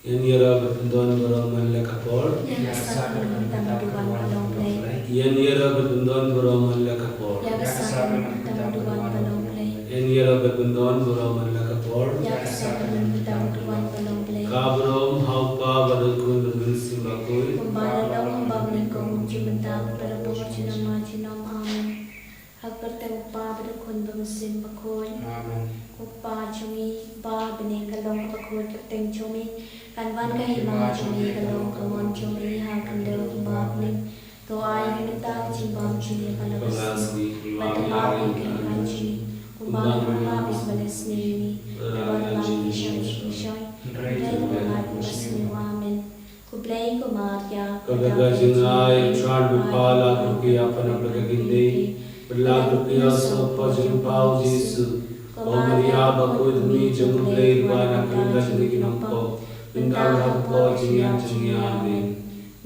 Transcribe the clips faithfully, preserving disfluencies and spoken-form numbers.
Ïa ngi ruh ba pyndonkam baroh man la ka por. Ïa ka sakramen kata ba duwan ba long Blei. Ïa ngi ruh ba pyndonkam baroh man la ka por. Ïa ka sakramen kata ba duwan ba long Blei. Ïa ngi ruh ba pyndonkam baroh man la ka por. Ïa ka sakramen kata ba duwan ba long Blei. Kaba ym ha u Kpa bad ha u Khun bad ha u Mynsiem Bakhuid. Kumba la long ha u bymneng, kumjuh mynta bad barabor junom junom. Amen. Ha ka kyrteng u Kpa bad u Khun bad u Mynsiem Bakhuid. Amen. Ko Kpa jong ngi ba ha bneng, ka long kaba khuid ka kyrteng jong me. Kan wan ka hima jong me, kan long ka mon jong me ha khyndew kumba ha bneng. To ai ïa ngi mynta ka jingbam jong ngi ba la ka sngi. Bad to map ïa ki kynkan jong ngi kumba ngi map ïa kiba la sniew ïa ngi. Bad ym wan ïa ngi sha u jingpynshoi, hynrei to pynlait ïa ngi na ka sngi. Amen. Khublei ko Maria, ka dap ka jingai, U Trai u don bad pha, la kyrkhu ïa pha na ka bynta ki khyndai, bad la kyrkhu ïa u soh hapoh jong u kpa u Jisu. Ko Maria bakhuid, Mei jong u Blei, duwai ïa ngi ki nongpop, mynta bad hapoh ka jingïap jong ngi. Amen.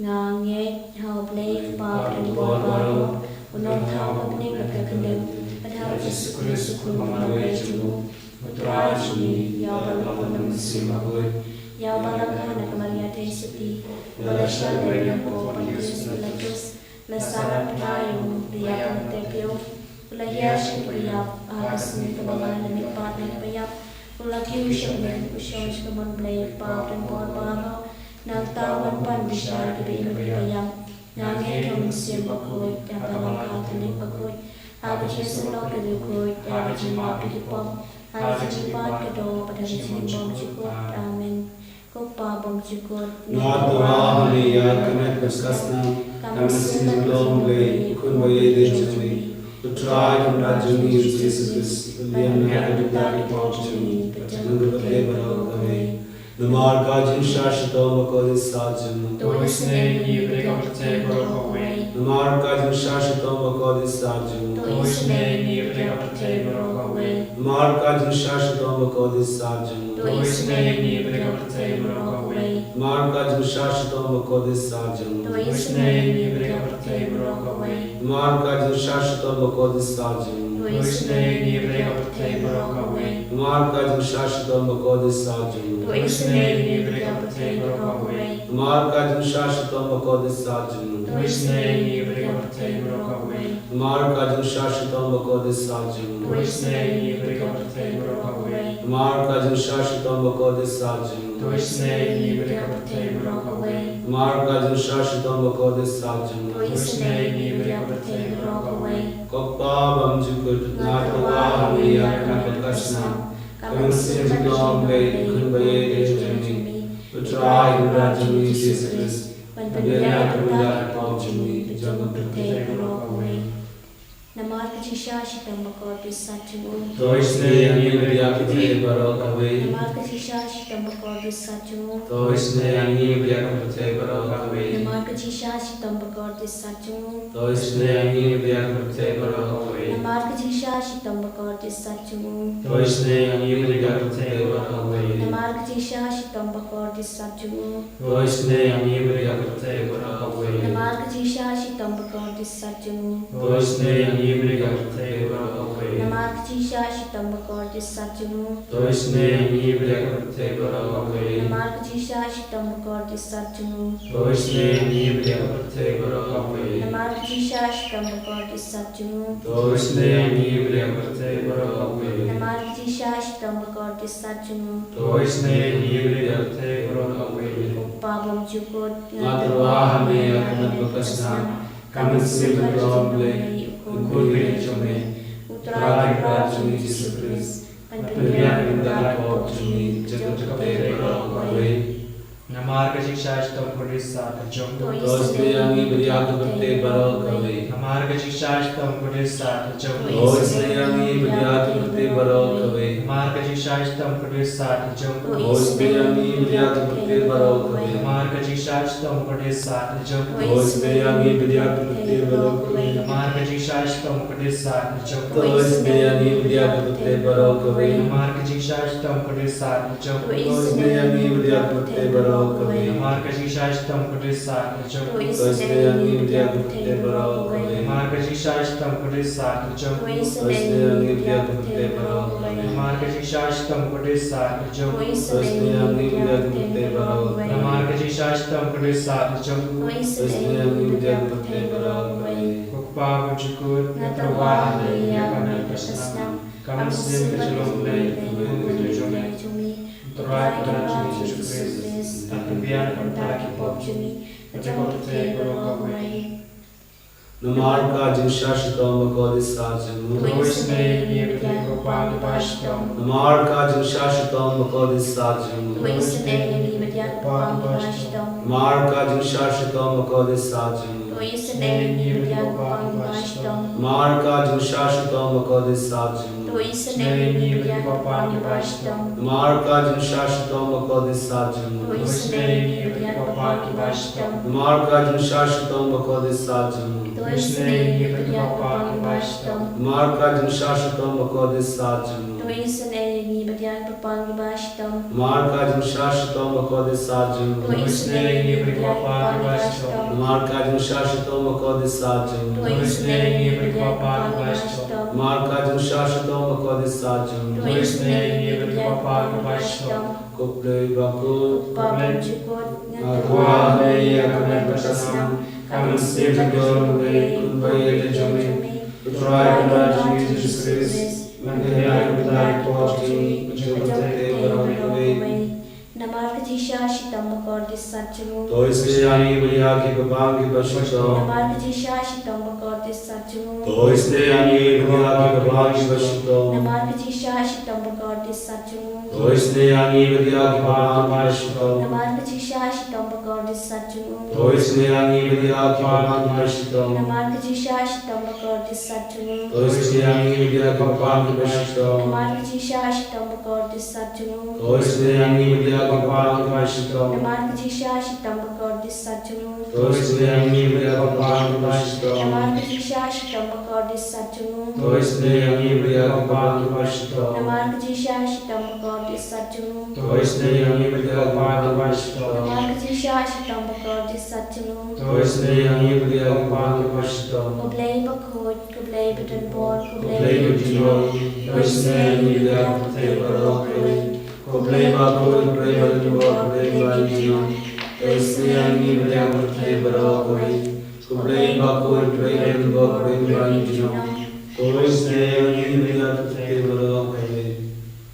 Nga ngeit ha U Blei Kpa Badonbor baroh, u nongthaw ka bneng bad ka khyndew, bad ha U Jisu Khrist u Khun ba marwei jong u, U Trai jong ngi, ïa uba la pynlong da u Mynsiem Bakhuid, ïa uba la kha na ka Maria Theisotti, uba la shah beiñ ha u Pontius Pilatus, la sahnarphna ïa u, la ïap bad la tep ïa u, u la hiar sha ki baïap, ha ka sngi kaba lai u la mihpat na ki baïap, u la kiew sha bneng, u shong sha ka mon U Blei Kpa Badonbor baroh, nangta un wan pan bishar ïa kiba im bad kiba ïap. Nga ngeit ha U Mynsiem Bakhuid, ïa ka Balang Katholik bakhuid, ha ka jingïasyllok ïa ki riewkhuid, ïa ka jingmap ïa ki pop, ha ka jingmihpat ka doh bad ha ka jingim bymjukut. Amen. Ko Kpa bymjukut, nga tyrwa ha me ïa ka met bad ka snam, ka mynsiem jong U Blei, U Khun ba ïeit jong me, U Trai Kynrad jong ngi U Jisu Khrist, uba la ïap na ka bynta ki pop jong ngi bad jong ka pyrthei baroh kawei. Namar ka jingshah shitom bakordit sat jong u, to isynei ïa ngi bad ïa ka pyrthei baroh kawei. Namar ka jingshah shitom bakordit sat jong u, to isynei ïa ngi bad ïa ka pyrthei baroh kawei. Namar ka jingshah shitom bakordit sat jong u, to isynei ïa ngi bad ïa ka pyrthei baroh kawei. Namar ka jingshah shitom bakordit sat jong u, to isynei ïa ngi bad ïa ka pyrthei baroh kawei. Namar ka jingshah shitom bakordit sat jong u, to isynei ïa ngi bad ïa ka pyrthei baroh kawei. Namar ka jingshah shitom bakordit sat jong u, to isynei ïa ngi bad ïa ka pyrthei baroh kawei. Namar ka jingshah shitom bakordit sat jong u, to isynei ïa ngi bad ïa ka pyrthei baroh kawei. Namar ka jingshah shitom bakordit sat jong u, to isynei ïa ngi bad ïa ka pyrthei baroh kawei. Namar ka jingshah shitom bakordit sat jong u, to isynei ïa ngi bad ïa ka pyrthei baroh kawei. Namar ka jingshah shitom bakordit sat jong u, to isynei ïa ngi bad ïa ka pyrthei baroh kawei. Ko Kpa bymjukut, nga tyrwa ha me ïa ka met bad ka snam, ka mynsiem jong U Blei, U Khun ba ïeit jong me, U Trai Kynrad jong ngi U Jisu Khrist, ban pynbiang ïa ka bynta ki pop jong ngi bad jong ka pyrthei baroh kawei. Namar ka jingshah shitom bakordit sat jong u, to isynei ïa ngi bad ïa ka pyrthei baroh kawei. Namar ka jingshah shitom bakordit sat jong u, to isynei ïa ngi bad ïa ka pyrthei baroh kawei. Namar ka jingshah shitom bakordit sat jong u, to isynei ïa ngi bad ïa ka pyrthei baroh kawei. Namar ka jingshah shitom bakordit sat jong u, to isynei ïa ngi bad ïa ka pyrthei baroh kawei. Namar ka jingshah shitom bakordit sat jong u, to isynei ïa ngi bad ïa ka pyrthei baroh kawei. Namar ka jingshah shitom bakordit sat jong u, to isynei ïa ngi bad ïa ka pyrthei baroh kawei. Namar ka jingshah shitom bakordit sat jong u, to isynei ïa ngi bad ïa ka pyrthei baroh kawei. Namar ka jingshah shitom bakordit sat jong u, to isynei ïa ngi bad ïa ka pyrthei baroh kawei. Namar ka jingshah shitom bakordit sat jong u, to isynei ïa ngi bad ïa ka pyrthei baroh kawei. Namar ka jingshah shitom bakordit sat jong u, to isynei ïa ngi bad ïa ka pyrthei baroh kawei. Ko Kpa bymjukut, nga tyrwa ha me ïa ka met bad ka snam, ka mynsiem jong U Blei, U Khun ba ïeit jong me, U Trai Kynrad jong ngi U Jisu Khrist, ban pynbiang ïa ka bynta ki pop jong ngi bad jong ka pyrthei baroh kawei. Namar ka jingshah shitom bakordit sat jong u, to isynei ïa ngi bad ïa ka pyrthei baroh kawei. Namar ka jingshah shitom bakordit sat jong u, to isynei ïa ngi bad ïa ka pyrthei baroh kawei. Namar ka jingshah shitom bakordit sat jong u, to isynei ïa ngi bad ïa ka pyrthei baroh kawei. Namar ka jingshah shitom bakordit sat jong u, to isynei ïa ngi bad ïa ka pyrthei baroh kawei. Namar ka jingshah shitom bakordit sat jong u, to isynei ïa ngi bad ïa ka pyrthei baroh kawei. Namar ka jingshah shitom bakordit sat jong u, to isynei ïa ngi bad ïa ka pyrthei baroh kawei. Namar ka jingshah shitom bakordit sat jong u, to isynei ïa ngi bad ïa ka pyrthei baroh kawei. Namar ka jingshah shitom bakordit sat jong u, to isynei ïa ngi bad ïa ka pyrthei baroh kawei. Namar ka jingshah shitom ka dei sah jong u. Isynei ïa ngi bad ïa ka pyrthei baroh kawei. Namar ka jingshah shitom ka dei sah jong u. Isynei ïa ngi bad ïa ka pyrthei baroh kawei. Ko Kpa bymjukut, nga tyrwa ha me ïa ka met ka snam. Ka mynsiem ka jinglong Blei, ka jong me. Trai Kynrad jong ngi Jisu Khrist, pynbiang bynta ki pop jong ngi, bad jong ka pyrthei baroh kawei. Namar ka jingshah shitom ba kordit sah jong u. To isynei ïa ngi bad ïa ki kpa ki ba shitom. Namar ka jingshah shitom ba kordit sah jong u. To isynei ïa ngi bad ïa ki kpa ki ba shitom. Namar ka jingshah shitom ba kordit sah jong u. To isynei ïa ngi bad ïa ki kpa ki ba shitom. Namar ka jingshah shitom ba kordit sah jong u. To isynei ïa ngi bad ïa ki kpa ki ba shitom. Namar ka jingshah shitom ba kordit sah jong u. To isynei ïa ngi bad ïa ki kpa ki ba shitom. Namar ka jingshah shitom ba kordit sah jong u. To isynei ïa ngi bad ïa ki kpa ki ba shitom. Namar ka jingshah shitom ba kordit sah jong u. To isynei ïa ngi bad ïa ki kpa ki ba shitom. Namar ka jingshah shitom ba kordit sah jong u. To isynei ïa ngi bad ïa ki kpa ki ba shitom. Namar ka jingshah shitom ba kordit sah jong u. To isynei ïa ngi bad ïa ki kpa ki ba shitom. Namar ka jingshah shitom ba kordit sah jong u. To isynei ïa ngi bad ïa ki kpa ki ba shitom. Ko Blei bakhuid. Ko Kpa bymjukut, nga tyrwa ha me ïa ka met ka snam. Ka mynsiem ka jong u Blei, pynbiang ïa ka jong me. Ko Trai Kynrad jong ngi Jisu Khrist, pynbiang bynta ki pop jong ngi, bad jong ka pyrthei baroh kawei. Namar ka jingshah shitom ba kordit sah jong u. To isynei ïa ngi bad ïa ki kpa ki ba shitom. Namar ka jingshah shitom ba kordit sah jong u. To isynei ïa ngi bad ïa ki kpa ki ba shitom. Namar ka jingshah shitom ba kordit sah jong u. To isynei ïa ngi bad ïa ki kpa ki ba shitom. Namar ka jingshah shitom ba kordit sah jong u. To isynei ïa ngi bad ïa ki kpa ki ba shitom. Namar ka jingshah shitom ba kordit sah jong u. To isynei ïa ngi bad ïa ki kpa ki ba shitom. Namar ka jingshah shitom ba kordit sah jong u. To isynei ïa ngi bad ïa ki kpa ki ba shitom. Namar ka jingshah shitom ba kordit sah jong u. To isynei ïa ngi bad ïa ki kpa ki ba shitom. Namar ka jingshah shitom ba kordit sah jong u. To isynei ïa ngi bad ïa ki kpa ki ba shitom. Namar ka jingshah shitom ba kordit sah jong u. To isynei ïa ngi bad ïa ki kpa ki ba shitom. Namar ka jingshah shitom ba kordit sah jong u. To isynei ïa ngi bad ïa ki kpa ki ba shitom. Ko Blei bakhuid, ko Blei badonbor, ko Blei bymjukut. To isynei ïa ngi bad ïa ka pyrthei baroh kawei. Ko Blei bakhuid, ko Blei badonbor, ko Blei bymjukut. To isynei ïa ngi bad ïa ka pyrthei baroh kawei. Ko Blei bakhuid, ko Blei badonbor, ko Blei bymjukut. To isynei ïa ngi bad ïa ka pyrthei baroh kawei.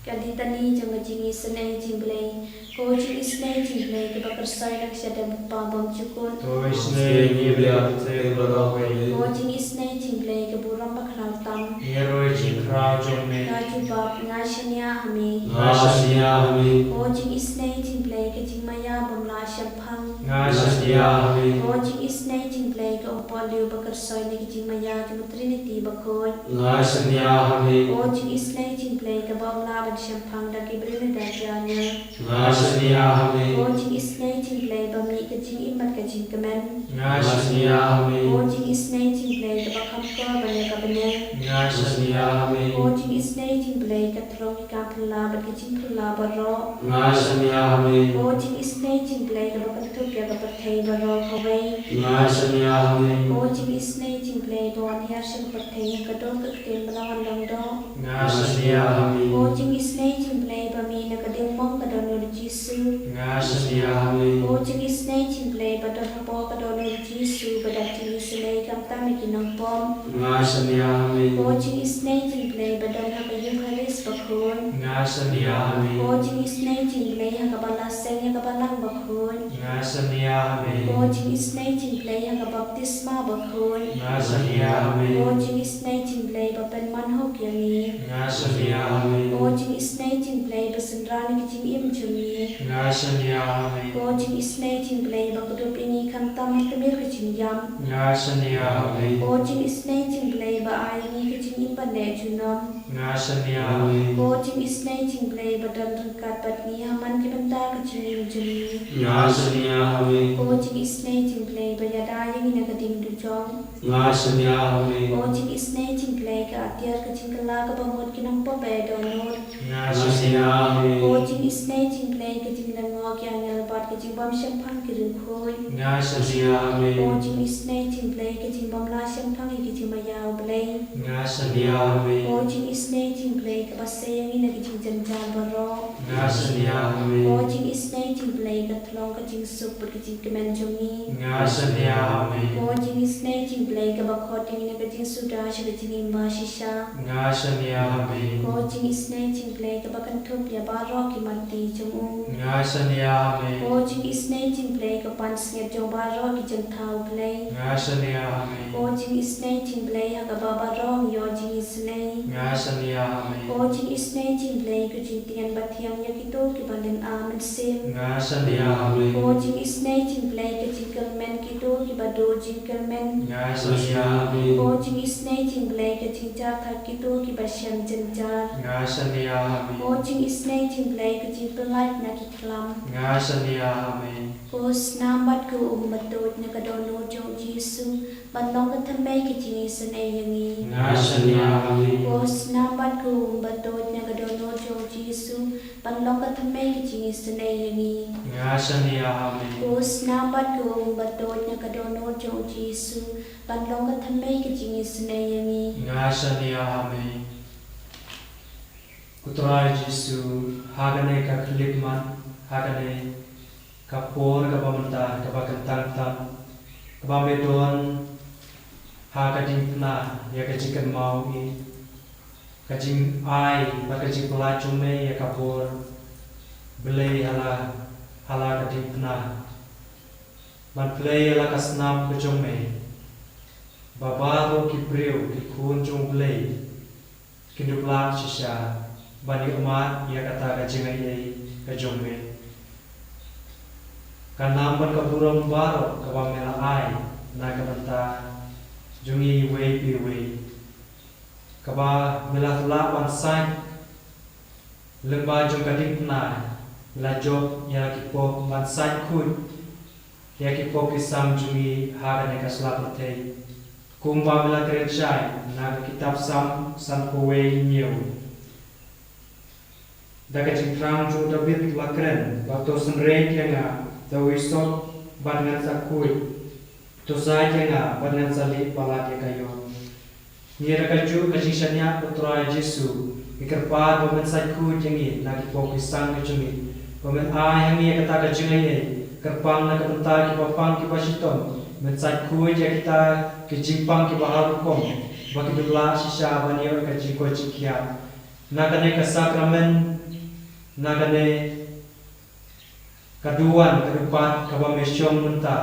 Ka litani jong ka jingisynei jong u Blei. Ko jingisynei jong u Blei kaba kyrsoi lang sha dem u Kpa bymjukut. To isynei ïa ngi bad ïa ka pyrthei baroh kawei. Ko jingisynei jong u Blei ka burom bakhraw tam. Ngi ruh jingkhraw jong me. Ka jubab, nga shaniah ha me. Nga shaniah ha me. Ko jingisynei jong u Blei ka jingmaïa bym lah shemphang. Nga shaniah ha me. Ko jingisynei jong u Blei ka umpohliew ba kyrsoi na ka jingmaïa jong u Trinity bakhuid. Nga shaniah ha me. Ko jingisynei jong u Blei kaba ym lah ban shemphang da ki briew ne da ki angel. Nga shaniah ha me. Ko jingisynei jong u Blei ba mih ka jingim bad ka jingkmen. Nga shaniah ha me. Ko jingisynei jong u Blei kaba kham kor ban ïa ka bneng. Nga shaniah ha me. Ko jingisynei jong u Blei ka throng ki kam phylla bad ki jingphylla baroh. Nga shaniah ha me. Ko jingisynei jong u Blei kaba kynthup ïa ka pyrthei baroh kawei. Nga shaniah ha me. Ko jingisynei jong u Blei ba wan hiar sha ka pyrthei ha ka dur ka ktien ba la wan long doh. Nga shaniah ha me. Ko jingisynei jong u Blei ba mih na ka diengmong ka dohnud u Jisu. Nga shaniah ha me. Ko jingisynei jong u Blei ba don hapoh ka dohnud u Jisu ba dap jingisynei khamtam ïa ki nongpop. Nga shaniah ha me. Ko jingisynei jong u Blei ba don ha ka Eukharist bakhuid. Nga shaniah ha me. Ko jingisynei jong u Blei ha kaba la seng ïa ka Balang bakhuid. Nga shaniah ha me. Ko jingisynei jong u Blei ha ka baptisma bakhuid. Nga shaniah ha me. Ko jingisynei jong u Blei ba pynman hok ïa ngi. Nga shaniah ha me. Ko jingisynei jong u Blei ba synran ïa ka jingim jong ngi. Nga shaniah ha me. Ko jingisynei jong u Blei ba kdup ïa ngi khamtam ha tmier ka jingïap. Nga shaniah ha me. Ko jingisynei jong u Blei ba ai ïa ngi ka jingim ban leh junom. Nga shaniah ha me. Ko jingisynei jong u Blei ba don ryngkat bad ngi ha man ki bynta ka jingim jong ngi. Nga shaniah ha me. Ko jingisynei jong u Blei ba ïada ïa ngi na ka ding dujok. Nga shaniah ha me. Ko jingisynei jong u Blei ka atiar ka jingkylla kaba mut ki nongpop ba ïa dohnud. Nga shaniah ha me. Ko jingisynei jong u Blei ka jinglyngngoh ki angel bad ka jingbym shemphang ki riewkhuid. Nga shaniah ha me. Ko jingisynei jong u Blei ka jingbym lah shemphang ïa ka jingmaïa u Blei. Nga shaniah ha me. Ko jingis- Isynei jong U Blei kaba sei ïa ngi na ki jingjynjar baroh. Nga shaniah ha me. Ko jingisynei jong U Blei ka thlong ka jingsuk bad ka jingkmen jong ngi. Nga shaniah ha me. Ko jingisynei jong U Blei kaba khot ïa ngi na ka jingsuda sha ka jingim ba shisha. Nga shaniah ha me. Ko jingisynei jong U Blei kaba kynthup ïa baroh ki matti jong u. Nga shaniah ha me. Ko jingisynei jong U Blei ka pansngiat jong baroh ki jingthaw Blei. Nga shaniah ha me. Ko jingisynei jong U Blei ha kaba baroh ngi ïoh jingisynei. Nga shaniah ha me. Ko jingisynei jong U Blei ka jingtngen bathiang ïa kito kiba lyngba mynsiem. Nga shaniah ha me. Ko jingisynei jong U Blei ka jingkyrmen kito kiba duh jingkyrmen. Nga shaniah ha me. Ko jingisynei jong U Blei ka jingjynjar kito kiba shem jynjar. Nga shaniah ha me. Ko jingisynei jong U Blei ka jingpyllait na ki khlam. Nga shaniah ha me. Ko snam bad ko um ba tuid na ka dohnud jong u Jisu ban long ka thymmei ka jingisynei ïa ngi. Nga shaniah ha me. Ko snam bad ko um ba tuid na ka dohnud jong u Jisu ban long ka thymmei ka jingisynei ïa ngi. Nga shaniah ha me. Ko snam bad ko um ba tuid na ka dohnud jong u Jisu ban long ka thymmei ka jingisynei ïa ngi. Nga shaniah ha me. Ko Trai Jisu, ha kane ka khyllipmat, ha kane ka por kaba mynta kaba kyntang tam, kaba me don ha ka diengphna ïa ka jingkynmaw ïa ka jingai bad ka jingpyllait jong me ïa ka bor Blei ha la, ha la ka diengphna. Ban plie ïa la ka snam ka jong me, ba baroh ki briew ki khun jong Blei kin dup lah shisha ban ïohmad ïa kata ka jingai ei ka jong me. Ka nam bad ka burom baroh kaba me la ai na ka bynta jong ngi iwei pa iwei, kaba me la lah ban sait lyngba jong ka diengphna, me la jop ïa la ki pop ban sait khuid ïa ki pop ki sam jong ngi ha kane ka sla pyrthei. Kumba me la kren shai na ka kitab Salm sanphew wei hynñiew. Da ka jingthrang jong u Dabid la kren, ba to synreit ïa nga da u hisop bad ngan sa khuid. To sait ïa nga bad ngan sa lih palat ïa ka ïor. Ngi da kajuh ka jingshaniah ko Trai Jisu, ngi kyrpad ba men sait khuid ïa ngi na ki pop ki sam ka jong ngi. Ba men ai ha ngi ïa kata ka jingai ei, kyrpang na ka bynta kiba pang kiba shitom. Men sait khuid ïa kita ki jingpang kiba har rukom, ba kin dup lah shisha ban ïoh ka jingkoit jingkhiah. Na kane ka sakramen, na kane ka duwan ka dupat kaba me shong mynta.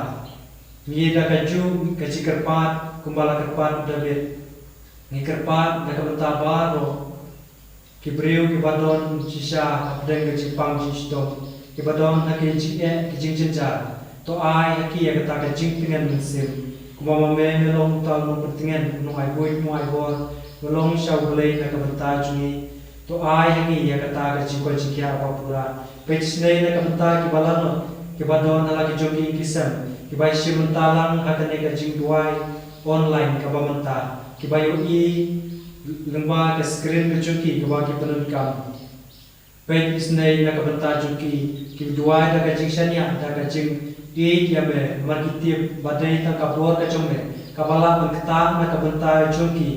Ngi da kajuh ka jingkyrpad kumba la kyrpad u Dabid. Ngi kyrpad na ka bynta baroh ki briew kiba don shisha hapdeng ka jingpang jingshitom, kiba don ha ki jingeh ki jingjynjar. To ai ha ki ïa kata ka jingtngen mynsiem. Kumba ma me me long uta u nongpyntngen, u nongai buit u nongai bor, me long sha u Blei na ka bynta jong ngi. To ai ha ngi ïa kata ka jingkoit jingkhiah ba pura. Peit shisha na ka bynta kiba lanot, kiba don ha la ki jong ki ïing ki sem, kiba ïashim bynta lang ha kane ka jingduwai online kaba mynta, kiba ïohi lyngba ka screen ka jong ki kaba ki pyndonkam. Peit shisha na ka bynta jong ki, ki duwai da ka jingshaniah, da ka jingïeit ïa me, namar ki tip ba dei tang ka bor ka jong me kaba lah ban ktah na ka bynta jong ki.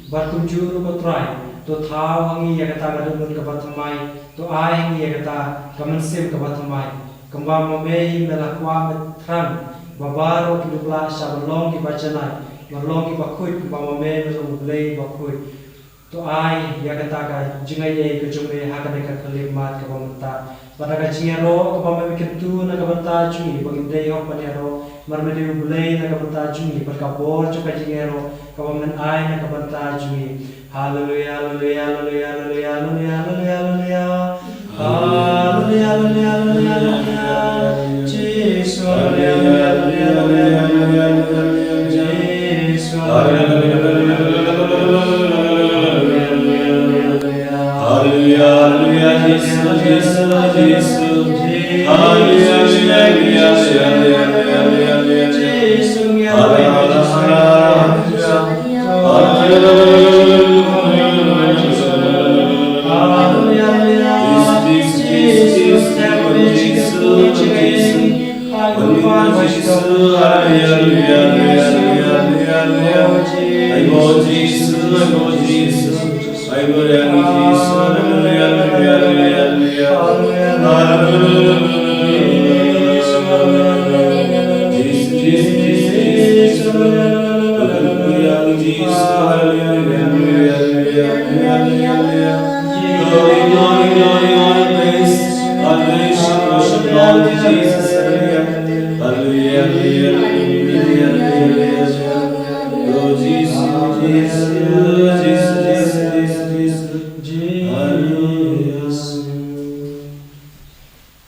Bad kumjuh ruh ko Trai, to thaw ha ngi ïa kata ka dohnud kaba thymmai, to ai ha ngi ïa kata ka mynsiem kaba thymmai. Kumba ma me hi me la kwah, me thrang ba baroh kin dup lah shisha ban long kiba janai, ban long kiba khuid, kumba ma me me long u Blei ba khuid. To ai ïa kata ka jingai ei ka jong me ha kane ka khyllipmat kaba mynta. Bad da ka jingïaroh kaba me kyntu na ka bynta jong ngi, ba ngim dei hok ban ïaroh, namar me dei u Blei na ka bynta jong ngi, bad ka bor jong ka jingïaroh kaba men ai na ka bynta jong ngi. Haleluia, haleluia, haleluia. Haleluia, haleluia, haleluia, haleluia. Jisu, haleluia, haleluia, haleluia, haleluia. Jisu, haleluia, haleluia, haleluia, haleluia. Haleluia, haleluia, Jisu, Jisu, Jisu. Haleluia, haleluia, haleluia, haleluia, haleluia. Jisu, haleluia, haleluia.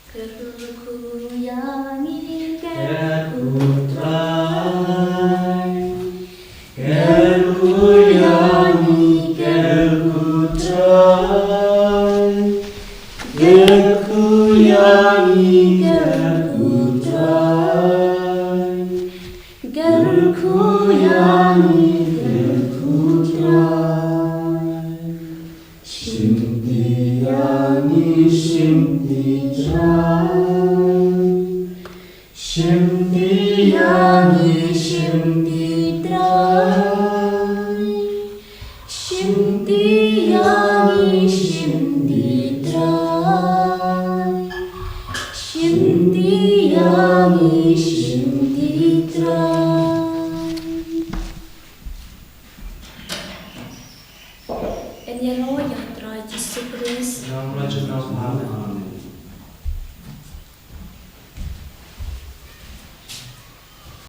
Kyrkhu ïa ngi, kyrkhu Trai. Kyrkhu ïa ngi, kyrkhu Trai. Kyrkhu ïa ngi, kyrkhu Trai. Kyrkhu ïa ngi, kyrkhu Trai. Shim ti ïa ngi, shim ti Trai. Shim ti ïa ngi, shim ti Trai. Shim ti ïa ngi, shim ti Trai. Shim ti ïa ngi, shim ti Trai. Yn ïaroh ïa u Trai Jisu Khrist. Amen.